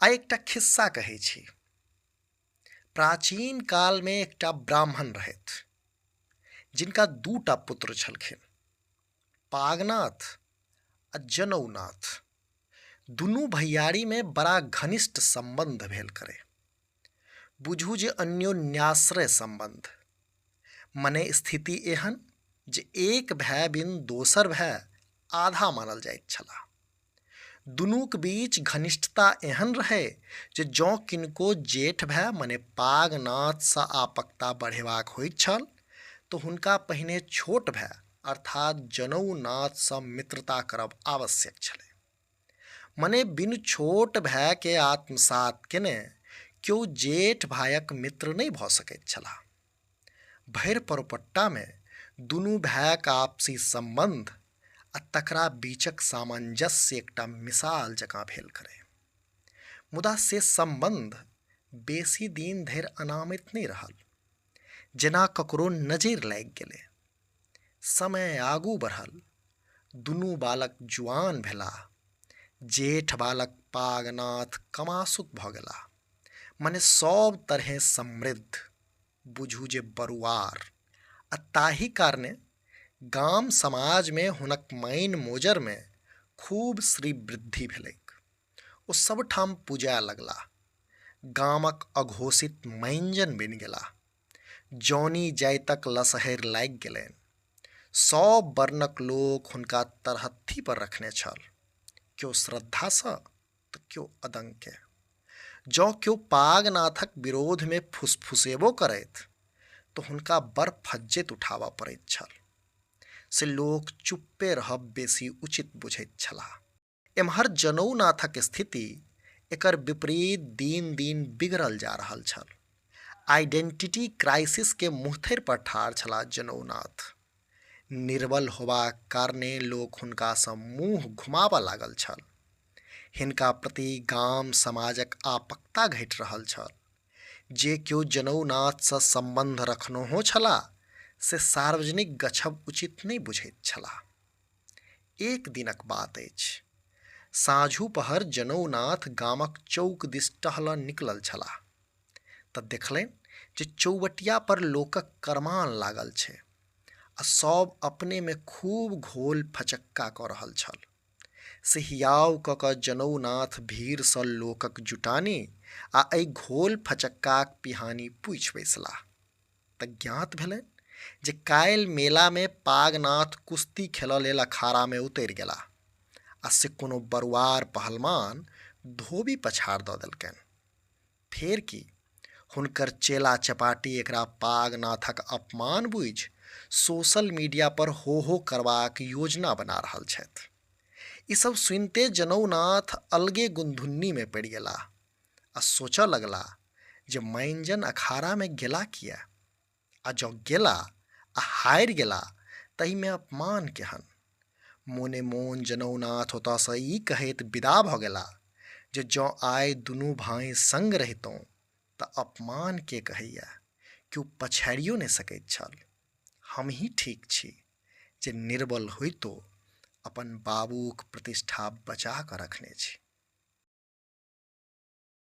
आइ एकटा खिस्सा कहै छी। प्राचीन कालमे एकटा ब्राह्मण रहथि जिनका दूटा पुत्र छलखिन, पागनाथ आ जनौनाथ। दुनू भैयारीमे बड़ा घनिष्ठ सम्बन्ध भेल करै। बुझू जे अन्योन्याश्रय सम्बन्ध। मने स्थिति एहन जे एक भाय बिन दोसर भाय आधा मानल जाइत छलाह। दुनूक बीच घनिष्ठता एहन रहै जे जँ किनको जेठ भाय मने पागनाथसँ आपकता बढ़ेबाक होइत छल तऽ हुनका पहिने छोट भाय अर्थात जनौनाथसँ मित्रता करब आवश्यक छलै। मने बिनु छोट भायके आत्मसात केने केओ जेठ भायक मित्र नहि भऽ सकैत छलाह। भरि परोपट्टामे दुनू भायक आपसी सम्बन्ध आ तकरा बीचक सामंजस्य एकटा मिसाल जकाँ भेल करै। मुदा से सम्बन्ध बेसी दिन धरि अनामित नहि रहल। जेना ककरो नजरि लागि गेलै। समय आगू बढ़ल। दुनू बालक जुआन भेलाह। जेठ बालक पागनाथ कमासुत भऽ गेलाह। मने सभ तरहें समृद्ध। बुझू जे बरुआर। आ ताहि कारणे गाम समाजमे हुनक मानि मोजरमे खूब श्रीवृद्धि भेलैक। ओ सभठाम पूजाय लगलाह। गामक अघोषित माइंजन बनि गेलाह। जौनी जाइतक लसहरि लागि गेलनि। सभ वर्णक लोक हुनका तरहत्थी पर रखने छल। केओ श्रद्धासँ तऽ केओ अदंके। जँ केओ पागनाथक विरोधमे फुसफुसेबो करथि तऽ हुनका बड़ फज्जति उठाबऽ पड़ैत छल। से लोक चुप्पे रहब बेसी उचित बुझैत छलाह। एम्हर जनौनाथक स्थिति एकर विपरीत दिन-दिन बिगड़ल जा रहल छल। आइडेंटिटी क्राइसिस के मुँहथरि पर ठाढ़ छलाह जनौनाथ। निर्बल होबाक कारणे लोक हुनकासँ मुँह घुमाबऽ लागल छल। हिनका प्रति गाम समाजक आपकता घटि रहल छल। जे केओ जनौनाथसँ सम्बन्ध रखनहो छलाह से सार्वजनिक गछब उचित नहि बुझैत छलाह। एक दिनक बात अछि। साँझू पहर जनौनाथ गामक चौक दिस टहलऽ निकलल छलाह तऽ देखलनि जे चौबटिया पर लोकक करमान लागल छै आ सभ अपनेमे खूब घोल फचक्का कऽ रहल छल। से हियाव कऽ कऽ जनौनाथ भीड़सँ लोकक जुटानी आ एहि घोल फचक्काक पिहानी पूछि बैसलाह। तऽ ज्ञात भेलनि जे काल्हि मेलामे पागनाथ कुश्ती खेलऽ लेल अखाड़ामे उतरि गेलाह आ से कोनो बरुआर पहलमान धोबी पछाड़ दऽ देलकनि। फेर की, हुनकर चेला चपाटी एकरा पागनाथक अपमान बुझि सोशल मीडिया पर हो हो करबाक योजना बना रहल छथि। ई सब सुनिते जनौनाथ अलगे गुनधुन्नीमे पड़ि गेलाह आ सोचऽ लगलाह जे माइंजन अखाड़ामे गेला किए? आ जँ गेला आ हारि गेला ताहिमे अपमान केहन? मोने मोन जनौनाथ ओतऽसँ ई कहैत विदा भऽ गेला जे जँ आइ दुनू भाँइ संग रहितहुँ तऽ अपमान के कहैए, केओ पछाड़ियो नहि सकैत छल। हमही ठीक छी जे निर्बल होइतो अपन बाबूक प्रतिष्ठा बचा कऽ रखने छी।